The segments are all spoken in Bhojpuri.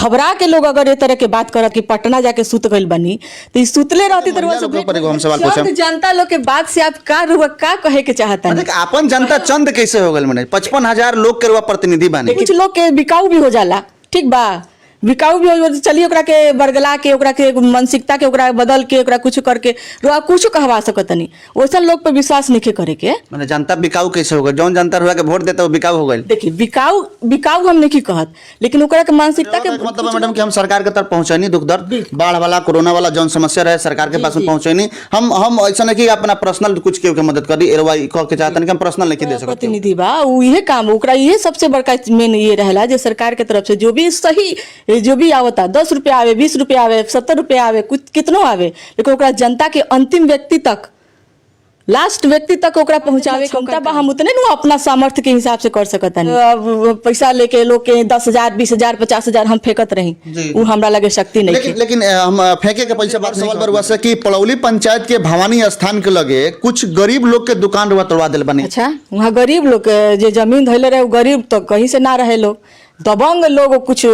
घबरा के लोग अगर ए तरह के बात करत कि पटना जाके सुत गइल बनी, तो ई सुतले रहती तो महिला लोग के ऊपर एगो हम सवाल पूछम। चंद जनता लोग के बात से आप का रुआ का कहे के चाहता? देख, अपन जनता चंद कैसे हो गल? मैंने 55,000 लोग के रुआ प्रतिनिधि बने। कुछ लोग के बिकाऊ भी हो जाला, ठीक बा, बिकाऊ भी हो, चलिए ओकरा के बरगला के, ओकरा के मानसिकता के ओकरा बदल के, ओकरा कुछ करके रुआ कुछ कहवा सकतनी। वैसन लोग पे विश्वास नहीं करे के। माने जनता बिकाऊ कैसे हो गल? जौन जनता रुआ के वोट देता, वो बिकाऊ हो गइल? देखिए, बिकाऊ बिकाऊ हम नहीं कहत, लेकिन ओकरा के मानसिकता के मतलब है मैडम कि हम सरकार के तरफ पहुंचैनी दुख दर्द, बाढ़ वाला, कोरोना वाला जौन समस्या रहे, सरकार के पास में पहुंचैनी हम। हम ऐसा नहीं कि अपना पर्सनल कुछ के मदद करी। एरवा ई कह के चाहतन कि हम पर्सनल नहीं दे सकते। प्रतिनिधि बा, उ इहे काम, ओकरा इहे सबसे बड़का मेन ये रहेला जे सरकार के तरफ से जो भी सही जो भी आवता, 10 रुपया आवे, 20 रुपया आवे, 70 रुपया आवे, कुछ कितनो आवे, लेकिन ओकरा जनता के अंतिम व्यक्ति तक, लास्ट व्यक्ति तक ओकरा पहुंचावे क्षमता बा। हम उतने नु अपना सामर्थ्य के हिसाब से कर सकत। अब पैसा लेके लोग के 10,000, 20,000, 50,000 हम फेंकत रही, उ हमरा लगे शक्ति नहीं। लेकिन लेकिन हम फेंके के पैसा बात सवाल पर हुआ से कि पलौली पंचायत के भवानी स्थान के लगे कुछ गरीब लोग के दुकान रुआ तोड़वा दिल बनी। अच्छा, वहाँ गरीब लोग के जे जमीन धैले रहे, उ गरीब तो कहीं से ना रहे लोग। दबंग लोग, कुछ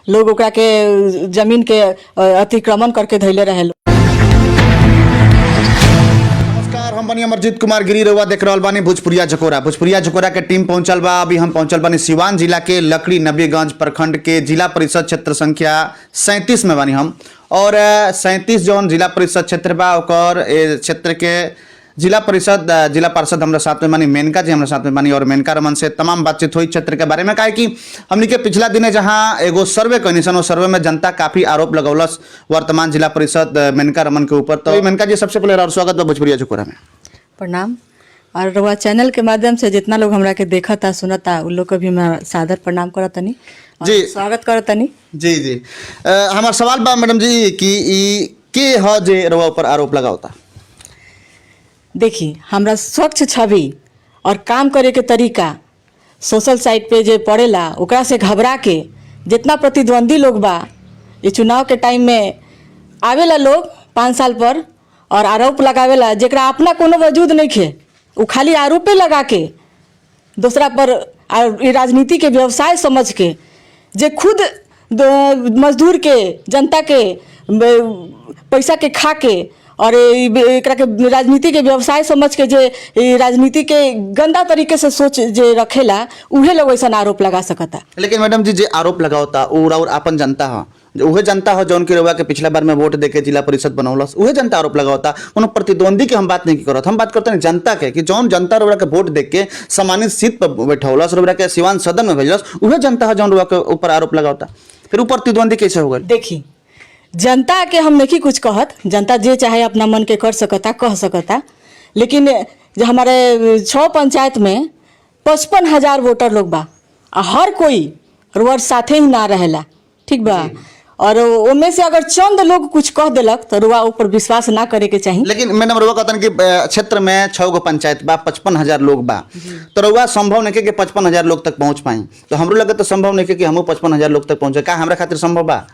लोग ओकरा के जमीन के अतिक्रमण करके धैले रहे लोग। नमस्कार, हम बनी अमरजीत कुमार गिरी, रउआ देख रहल बानी भोजपुरिया झकोरा। भोजपुरिया झकोरा के टीम पहुंचल बा। अभी हम पहुंचल बानी सिवान जिला के लकड़ी नबीगंज प्रखंड के जिला परिषद क्षेत्र संख्या 37 में बानी हम और 37 जौन जिला परिषद क्षेत्र बा, ओकर क्षेत्र के जिला परिषद जिला पार्षद हमरा साथ में बानी, मेनका जी हमरा साथ में बानी और मेनका रमन से तमाम बातचीत हुई क्षेत्र के बारे में। काहे कि हमनी के पिछला दिने जहां एगो सर्वे कइनी सन, वो सर्वे में जनता काफी आरोप लगौलस वर्तमान जिला परिषद मेनका रमन के ऊपर। तो मेनका जी, सबसे पहले और स्वागत बा भोजपुरिया झकोरा में। प्रणाम और रउआ चैनल के माध्यम से जितना लोग हमरा के देखता सुनता, उ लोग के भी मैं सादर प्रणाम करतनी और स्वागत करतनी। जी जी, हमार सवाल बा मैडम जी कि ई के ह जे रउआ ऊपर आरोप लगावता? देखी, हमरा स्वच्छ छवि और काम करे के तरीका सोशल साइट पे जे पड़ेला, ओकरा से घबरा के जितना प्रतिद्वंदी लोग बा, ये चुनाव के टाइम में आवेला लोग 5 साल पर और आरोप लगावेला। जेकरा अपना कोनो वजूद नहीं खे, उ खाली आरोपे लगा के दूसरा पर ई राजनीति के व्यवसाय समझ के, जे खुद मजदूर के, जनता के पैसा के खा के और एकरा के राजनीति के व्यवसाय समझ के, जे ई राजनीति के गंदा तरीके से सोच जे रखेला, उहे लोग ऐसा आरोप लगा सकता। लेकिन मैडम जी, जे आरोप लगावता उ और अपन जनता ह। उहे जनता हो जौन की रउआ के पिछला बार में वोट देके जिला परिषद बनौलस, उहे जनता आरोप लगावता। कोनो प्रतिद्वंदी के हम बात नहीं करत, हम बात करते हैं जनता के कि जौन जनता रउआ के वोट दे के सम्मानित सीट पर बैठौलस, रउआ के सिवान सदन में भेजलस, उहे जनता हो जौन रउआ के ऊपर आरोप लगावता। फिर ऊ प्रतिद्वंदी कैसे हो गइल? देखी, जनता के हम नहीं कुछ कहत। जनता जे चाहे अपना मन के कर सकता, कह सकता, लेकिन जो हमारे छः पंचायत में 55,000 वोटर लोग बा आ हर कोई रोड साथे ही ना रहेला, ठीक बा? और ओमे से अगर चंद लोग कुछ कह देलक तो रुआ ऊपर विश्वास ना करे के चाही। लेकिन मैडम, रउआ कहतन कि क्षेत्र में छह गो पंचायत बा, 55,000 लोग बा, तो रउआ संभव नहीं कि 55,000 लोग तक पहुंच पाई। तो हमरो लगे तो संभव नहीं कि हमहू 55,000 लोग तक पहुंचे। का हमरा खातिर संभव बा?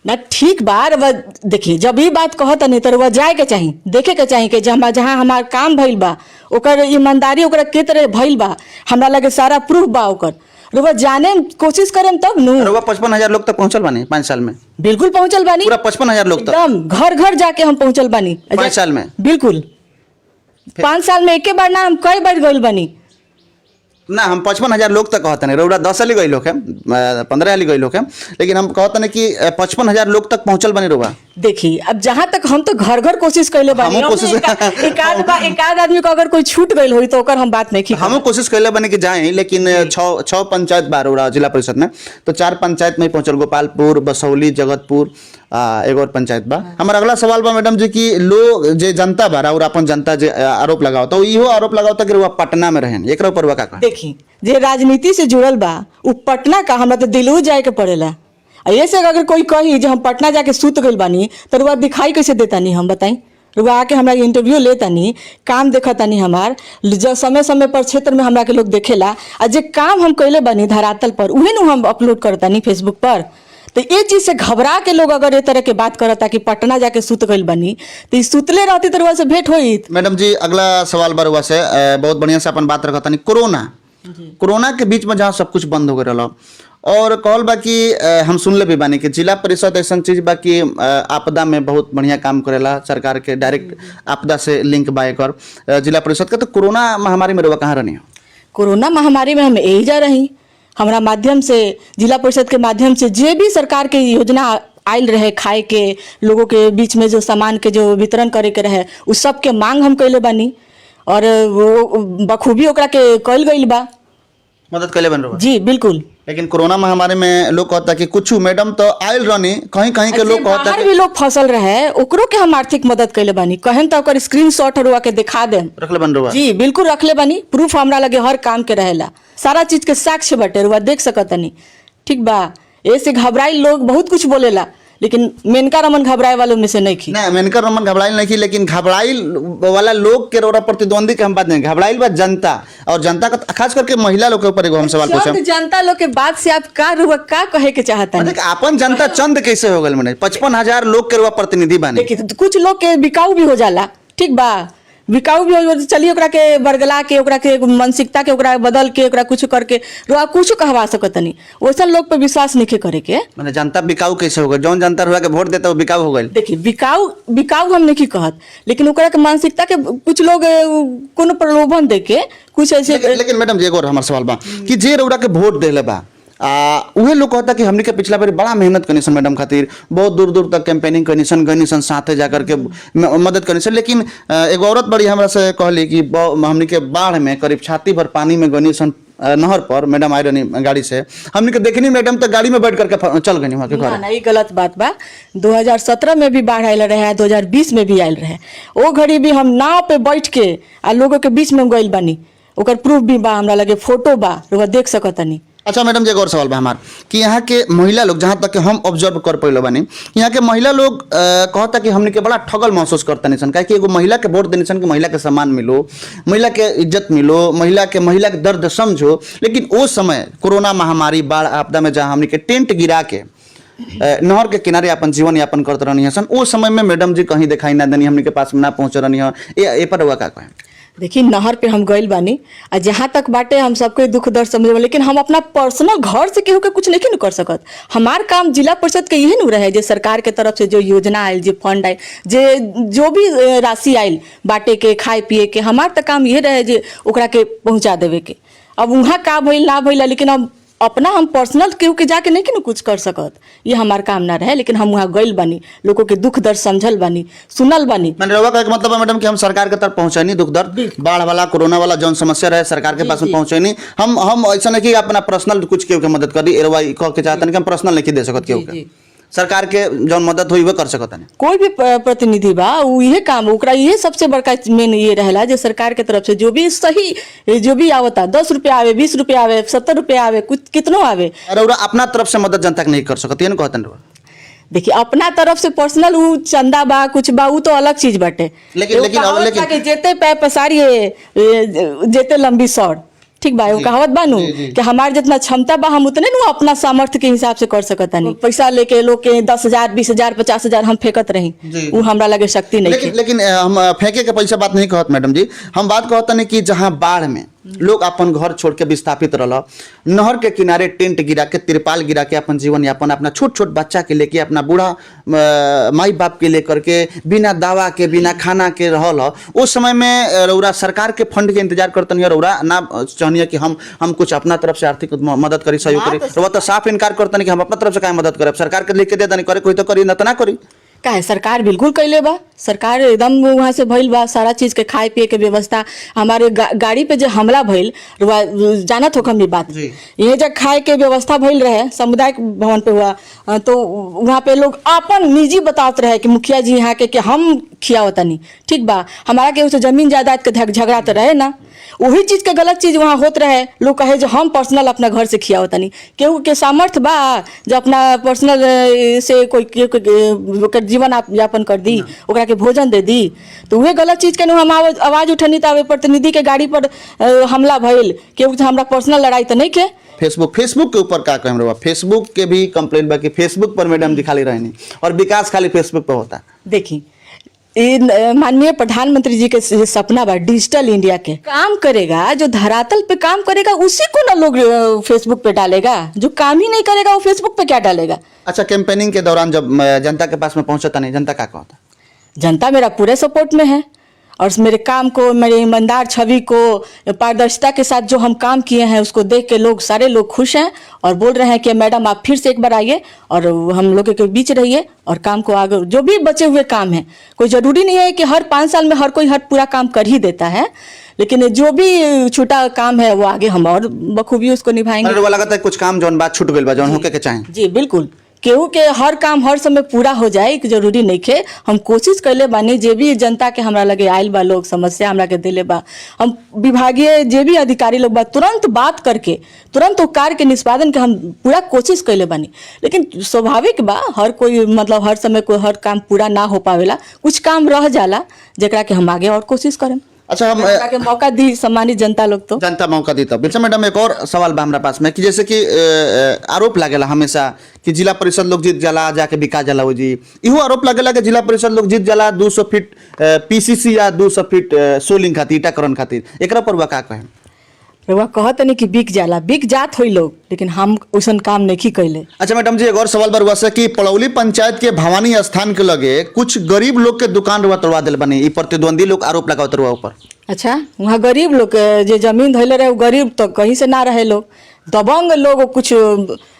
ना, ठीक बा। रउआ देखिए, जब ई बात कहत नहीं तो रउआ जाए के चाही, देखे के चाही कि जहाँ जहाँ हमार काम भइल बा, ओकर ईमानदारी ओकरा के तरह भइल बा। हमरा लगे सारा प्रूफ बा ओकर। रउआ जाने कोशिश करेम तब नु। रउआ 55,000 लोग तक पहुंचल बानी 5 साल में? बिल्कुल पहुंचल बानी। पूरा 55,000 लोग तक? एकदम घर घर जाके हम पहुंचल बानी। 5 साल में? बिल्कुल, 5 साल में एके बार ना, हम कई बार गइल बानी। ना, हम 55,000 लोग तक कहते नहीं। रउरा 10 हाली गई लोग हैं, 15 हाली गई लोग हैं, लेकिन हम कहते नहीं कि 55,000 लोग तक पहुंचल बानी रउआ? देखी, अब जहाँ तक हम तो घर घर कोशिश कैले बानी। हमहूँ कोशिश- एक आध आदमी को अगर कोई छूट गइल होई तो ओकर हम बात नहीं की। हमहूँ कोशिश कैले बने कि जाए, लेकिन छः छः पंचायत बा रउरा जिला परिषद में, तो चार पंचायत में ही पहुंचल, गोपालपुर, बसौली, जगतपुर, एगो और पंचायत बा। हमार अगला सवाल बा मैडम जी कि लोग जे जनता बा और अपन जनता जे आरोप लगाओ, तो इहो आरोप लगाओ कि रउआ पटना में रहें, एकरा ऊपर रउआ का कहें? देखी, जे राजनीति से जुड़ल बा उ पटना का, हमरा तो दिल्ली जाए के पड़ेला। आ ऐसे अगर कोई कही जे हम पटना जाके सुत गइल बानी, तो रुआ दिखाई कैसे देतानी हम बताई? रुआ आके हमरा इंटरव्यू लेतानी, काम देखतानी हमार, जो समय समय पर क्षेत्र में हमरा के लोग देखेला आ जे काम हम कैले बानी धरातल पर, उहे नु हम अपलोड करतानी फेसबुक पर। तो ये चीज से घबरा के लोग अगर ये तरह के बात करता कि पटना जाके सुत गइल बानी, तो ई सुतले रहती तो रुआ से भेंट होइत? मैडम जी, अगला सवाल बा रउआ से। बहुत बढ़िया से अपन बात रखतानी। कोरोना कोरोना के बीच में जहाँ सब कुछ बंद हो गए रहा और कहल बा कि हम सुनले भी बानी कि जिला परिषद ऐसा चीज बा कि आपदा में बहुत बढ़िया काम करेला, सरकार के डायरेक्ट आपदा से लिंक बा एकर जिला परिषद के। तो कोरोना महामारी में रउआ कहाँ रहनी हो? कोरोना महामारी में हम यही जा रही, हमारा माध्यम से, जिला परिषद के माध्यम से जे भी सरकार के योजना आयल रहे खाए के, लोगों के बीच में जो सामान के जो वितरण करे के रहे, उ सब के मांग हम कैले बानी और वो बखूबी ओकरा के कइल गइल बा। मदद कैले बन रउआ? जी बिल्कुल। लेकिन कोरोना महामारी में लोग कहता कि कुछ मैडम तो आयल रहनी, कहीं कहीं के लोग जे कहता बाहर कि भी लोग फसल रहे ओकरो के हम आर्थिक मदद कैले बानी। कहें तो ओकर स्क्रीनशॉट रुआ के दिखा देम। रखले बन रउआ? जी बिल्कुल रखले बानी, प्रूफ हमरा लगे हर काम के रहेला, सारा चीज के साक्ष्य बाटे, रुआ देख सकतनी। ठीक बा, ऐसे घबराई लोग बहुत कुछ बोलेला, लेकिन मेनका रमन घबराए वालों में से नहीं खी। नहीं, मेनका रमन घबराइल नहीं की, लेकिन घबराइल वाला लोग के रोरा प्रतिद्वंदी के हम बात नहीं, घबराइल बा जनता, और जनता का खास करके महिला लोग के ऊपर एगो हम सवाल चंद पूछम। जनता लोग के बात से आप का रुआ का कहे के चाहता? मतलब अपन जनता चंद कैसे हो गए? मैंने 55,000 लोग के रुआ प्रतिनिधि बानी। देखिए, कुछ लोग के बिकाऊ भी हो जाला, ठीक बा, बिकाऊ भी हो, चलिए ओकरा के बरगला के, ओकरा के एगो मानसिकता के ओकरा बदल के ओकरा कुछ करके रुआ कुछ कहवा सकतनी, वैसन लोग पे विश्वास नहीं करे के। मैंने जनता बिकाऊ कैसे हो गए? जौन जनता रुआ के वोट देता वो बिकाऊ हो गए? देखिए, बिकाऊ बिकाऊ हम नहीं कहत, लेकिन ओकरा के मानसिकता के कुछ लोग कोनो प्रलोभन दे के कुछ ऐसे। लेकिन मैडम जी, एगो और हमार सवाल बा कि जे रउरा के वोट देले बा आ उहे लोग कहता कि हमनी के पिछला बार बड़ा मेहनत करनी सन मैडम खातिर, बहुत दूर दूर तक कैंपेनिंग करनी सन, गनी सन, साथे जा करके मदद करनी सन, लेकिन एगो औरत बड़ी हमरा से कहली कि हमनी के बाढ़ में करीब छाती भर पानी में गनी सन, नहर पर मैडम आए रहनी गाड़ी से, हमनी के देखनी मैडम तो गाड़ी में बैठ करके चल गनी वहाँ के ना घर। ना, ये गलत बात बा। 2017 में भी बाढ़ आयल रहे, 2020 में भी आयल रहे, ओ घड़ी भी हम नाव पे बैठ के आ लोगों के बीच में गइल बानी, ओकर प्रूफ भी बा हमरा लगे, फोटो बा, रउआ देख सकतनी। अच्छा मैडम जी, एक और सवाल बा हमार कि यहाँ के महिला लोग, जहाँ तक हम ऑब्जर्व कर पैलो बानी, यहाँ के महिला लोग कहता कि हमने के बड़ा ठगल महसूस करता नहीं सन, काहे कि एगो महिला के वोट देने सन कि महिला के सम्मान मिलो, महिला के इज्जत मिलो, महिला के दर्द समझो, लेकिन वो समय कोरोना महामारी बाढ़ आपदा में जहाँ हमने के टेंट गिरा के नहर के किनारे अपन जीवन यापन करते रहनी सन, वो समय में मैडम जी कहीं दिखाई ना देनी, हमने के पास में ना पहुंच रहनी है, ए पर हुआ का कहें? देखिए, नहर पे हम गइल बानी आ जहाँ तक बाटे हम सबके दुख दर्द समझे, लेकिन हम अपना पर्सनल घर से केहू के कुछ नहीं न कर सकत। हमार काम जिला परिषद के यही न रहे जे सरकार के तरफ से जो योजना आयल, जे फंड आयल, जे जो भी राशि आयल बाटे के, खाए पिए के, हमार तो काम यही रहे जे ओकरा के पहुँचा देवे के। अब वहाँ का भइल ना भइल, लेकिन अब अपना हम पर्सनल केहू के जाके नहीं कि न कुछ कर सकत, ये हमार काम ना रहे, लेकिन हम वहाँ गइल बानी, लोगों के दुख दर्द समझल बानी, सुनल बानी। मैंने रउआ का मतलब है मैडम कि हम सरकार के तरफ पहुंचैनी दुख दर्द, बाढ़ वाला, कोरोना वाला जौन समस्या रहे सरकार के पास में पहुंचैनी हम ऐसा नहीं कि अपना पर्सनल कुछ केहू के मदद कर दी, रउआ ई कह के चाहतन कि हम पर्सनल नहीं दे सकत केहू के, सरकार के जौन मदद होई वह कर सकत नहीं। कोई भी प्रतिनिधि बा, उ इहे काम, ओकरा इहे सबसे बड़का मेन ये रहेला जे सरकार के तरफ से जो भी सही जो भी आवता, 10 रुपया आवे, 20 रुपया आवे, 70 रुपया आवे, कुछ कितनो आवे। रउरा अपना तरफ से मदद जनता के नहीं कर सकत, ये न कहतन रउआ? देखिए, अपना तरफ से पर्सनल उ चंदा बा, कुछ बा, उ तो अलग चीज बाटे। एगो कहावत बा कि जेते पैर पसारिए जेते लंबी सौड़, ठीक बा? एगो कहावत बानू कि हमार जितना क्षमता बा हम उतने नु अपना सामर्थ्य के हिसाब से कर सकतानी। पैसा लेके लोग के 10,000, 20,000, 50,000 हम फेंकत रही, उ हमरा लगे शक्ति नहीं। लेकिन लेकिन हम फेंके के पैसा बात नहीं कहत मैडम जी, हम बात कहत नहीं कि जहाँ बाढ़ में लोग अपन घर छोड़ के विस्थापित रहल, नहर के किनारे टेंट गिरा के, तिरपाल गिरा के अपन जीवन यापन अपना छोट छोट बच्चा के लेके, अपना बूढ़ा माई बाप के लेकर के, बिना दवा के, बिना खाना के रहल, उस समय में रउरा सरकार के फंड के इंतजार करतनी है, रउरा ना चाहनी कि हम कुछ अपना तरफ से आर्थिक मदद करी, सहयोग करी? रउआ तो साफ इनकार करतनी कि हम अपना तरफ से काहे मदद करब, सरकार के लिख के दे दनी, करे कोई तो करी, न तो ना करी। काहे, सरकार बिल्कुल कैले बा, सरकार एकदम वहाँ से भइल बा सारा चीज के खाए पिए के व्यवस्था। हमारे गाड़ी पे जो हमला भइल, रुआ जानत हो हम भी बात, ये जब खाए के व्यवस्था भइल रहे सामुदायिक भवन पे हुआ, तो वहाँ पे लोग अपन निजी बतावत रहे कि मुखिया जी यहाँ के कि हम खियावतनी, ठीक बा? हमारा के उसे जमीन जायदाद के झगड़ा तो रहे ना, वही चीज के गलत चीज वहाँ होत रहे। लोग कहे जो हम पर्सनल अपना घर से खियावतनी, केहू के सामर्थ्य बा जो अपना पर्सनल से कोई केहू के, ओकर जीवन यापन कर दी, ओकरा के भोजन दे दी? तो उहे गलत चीज के नु हम आवाज आवाज उठनी त आवे प्रतिनिधि के गाड़ी पर हमला भइल। केहू से हमरा पर्सनल लड़ाई तो नहीं के। फेसबुक फेसबुक के ऊपर का कहें रउआ? फेसबुक के भी कंप्लेन बा कि फेसबुक पर मैडम जी खाली रहनी और विकास खाली फेसबुक पर होता। देखी, ये माननीय प्रधानमंत्री जी के सपना बा डिजिटल इंडिया के। काम करेगा जो धरातल पे काम करेगा उसी को ना लोग फेसबुक पे डालेगा, जो काम ही नहीं करेगा वो फेसबुक पे क्या डालेगा। अच्छा, कैंपेनिंग के दौरान जब जनता के पास में पहुंचता नहीं, जनता का कहता? जनता मेरा पूरे सपोर्ट में है और मेरे काम को, मेरे ईमानदार छवि को, पारदर्शिता के साथ जो हम काम किए हैं उसको देख के लोग, सारे लोग खुश हैं और बोल रहे हैं कि मैडम आप फिर से एक बार आइए और हम लोग के बीच रहिए और काम को आगे, जो भी बचे हुए काम हैं, कोई ज़रूरी नहीं है कि हर 5 साल में हर कोई हर पूरा काम कर ही देता है, लेकिन जो भी छूटा काम है वो आगे हम और बखूबी उसको निभाएंगे। अरे, लगता है कुछ काम जौन बात छूट गइल बा, जौन होके के चाहे। जी बिल्कुल, केहू के हर काम हर समय पूरा हो जाए कि जरूरी नहीं खे। हम कोशिश कैले बानी, जे भी जनता के हमरा लगे आयल बा लोग, समस्या हमरा के दिले बा, हम विभागीय जे भी अधिकारी लोग बा तुरंत बात करके तुरंत वो कार्य के निष्पादन के हम पूरा कोशिश कैले बानी। लेकिन स्वाभाविक बा, हर कोई मतलब हर समय कोई हर काम पूरा ना हो पावेला, कुछ काम रह जाला जेकरा के हम आगे और कोशिश करें। अच्छा, हम हमरा के मौका दी सम्मानित जनता लोग तो जनता मौका दी तब। बिरसा मैडम, एक और सवाल बा हमरा पास में कि जैसे कि आरोप लागेला हमेशा कि जिला परिषद लोग जीत जाला, जाके बिका जाला वो जी। इहो आरोप लागेला कि जिला परिषद लोग जीत जाला 200 फीट पीसीसी या 200 फीट सोलिंग खातिर, ईटाकरण खातिर। एकरा पर बा का कहें? रउआ कहत नहीं कि बिक जाला, बिक जात होई लोग, लेकिन हम ओइसन काम नहीं कैले। अच्छा मैडम जी, एक और सवाल बरुआ से कि पड़ौली पंचायत के भवानी स्थान के लगे कुछ गरीब लोग के दुकान रुआ तोड़वा दिल बनी, ई प्रतिद्वंदी लोग आरोप लगावत रुआ ऊपर। अच्छा, वहाँ गरीब लोग के जे जमीन धैले रहे, उ गरीब तो कहीं से ना रहे लोग, दबंग लोग, कुछ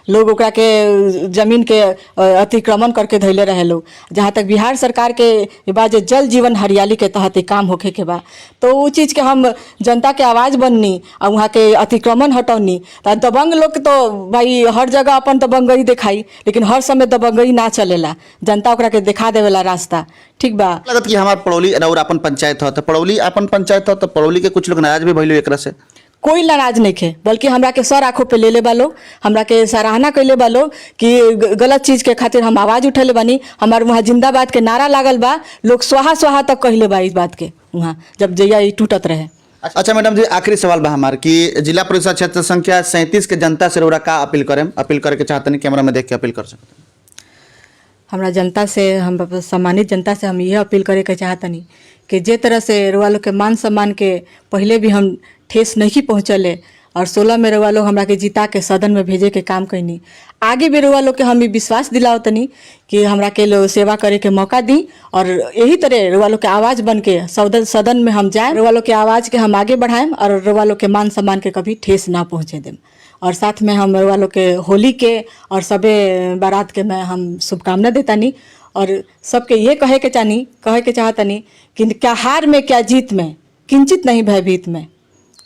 लोग ओकरा के जमीन के अतिक्रमण करके धैले रहे लोग। जहाँ तक बिहार सरकार के ई बा जे जल जीवन हरियाली के तहत ई काम होखे के बा, तो उ चीज़ के हम जनता के आवाज़ बननी आ वहाँ के अतिक्रमण हटौनी। तो दबंग लोग तो भाई हर जगह अपन दबंगई देखाई, लेकिन हर समय दबंगई ना चलेला, जनता ओकरा के देखा देवेला रास्ता। ठीक बा। लगत कि हमार पड़ौली और अपन पंचायत हो, तो पड़ौली अपन पंचायत हो तो पड़ौली के कुछ लोग नाराज भी भइलो एकरा से? कोई नाराज नहीं खे, बल्कि हमरा के सर आंखों पे ले ले बा लोग, हमरा के सराहना कैले बा लोग कि गलत चीज के खातिर हम आवाज उठेले बानी। हमार वहाँ जिंदाबाद के नारा लागल बा, लोग स्वाहा स्वाहा तक कहले बा इस बात के वहाँ जब जैया ई टूटत रहे। अच्छा मैडम जी, आखिरी सवाल बा हमार कि जिला परिषद क्षेत्र संख्या 37 के जनता से रउरा का अपील करेम, अपील करे के चाहतनी, कैमरा में देख के अपील कर सकते? हमरा जनता से, हम सम्मानित जनता से हम यह अपील करे के चाहतनी कि जे तरह से रउआ लोग के मान सम्मान के पहले भी हम ठेस नहीं पहुँचले और 16 में रउआ लोग हमरा के जीता के सदन में भेजे के काम कैनी, आगे भी रउआ लोग के हम ई विश्वास दिलावतनी कि हमरा के लोग सेवा करे के मौका दी और यही तरह रउआ लोग के आवाज़ बन के सदन सदन में हम जाए, रउआ लोग के आवाज़ के हम आगे बढ़ाएम और रउआ लोग के मान सम्मान के कभी ठेस ना पहुँचे देम। और साथ में हम रउआ लोग के होली के और सबे बारात के मैं हम शुभकामना देतानी और सबके ये कहे के चाहतनी कि क्या हार में क्या जीत में किंचित नहीं भयभीत में,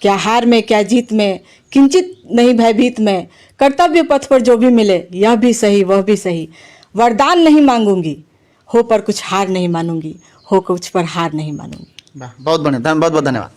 क्या हार में क्या जीत में किंचित नहीं भयभीत में, कर्तव्य पथ पर जो भी मिले यह भी सही वह भी सही, वरदान नहीं मांगूंगी हो पर कुछ हार नहीं मानूंगी, हो कुछ पर हार नहीं मानूंगी। वाह, बहुत बढ़िया, बहुत बहुत धन्यवाद।